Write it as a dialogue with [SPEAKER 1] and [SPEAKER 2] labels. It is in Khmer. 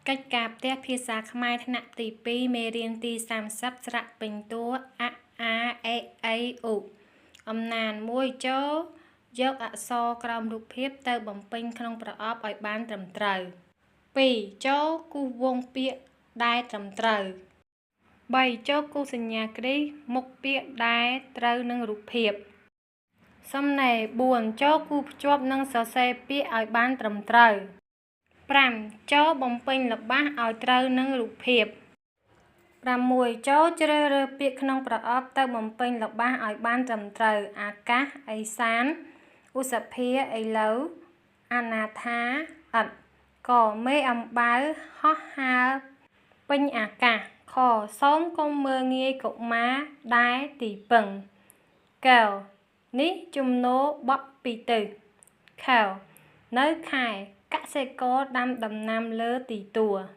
[SPEAKER 1] កិច្ចការផ្ទះភាសាខ្មែរថ្នាក់ទី2មេរៀនទី30ស្រៈពេញតួអអាអេអីឧអំណាន1ចូលយកអក្សរក្រោមរូបភាពទៅបំពេញក្នុងប្រអប់ឲ្យបានត្រឹមត្រូវ2ចូលគូសវងពាក្យដែលត្រឹមត្រូវ3ចូលគូសសញ្ញាគ្រីសមុខពាក្យដែលត្រូវនឹងរូបភាពសំណេរ4ចូលគូភ្ជាប់និងសរសេរពាក្យឲ្យបានត្រឹមត្រូវ5ចូលបំពេញល្បះឲ្យត្រូវនឹងរូបភាព6ចូលជ្រើសរើសពាក្យក្នុងប្រអប់ទៅបំពេញល្បះឲ្យបានត្រឹមត្រូវអាកាសឥសានឧសភាឥឡូវអនាថាឥតកមេអំបៅហោះហើរពេញអាកាសខសូមកុំមើលងាយកុមារដែលទីពឹងកនេះជំនោរបក់ពីទិសខនៅខែកសិករដាំដំណាំលើទីទួល។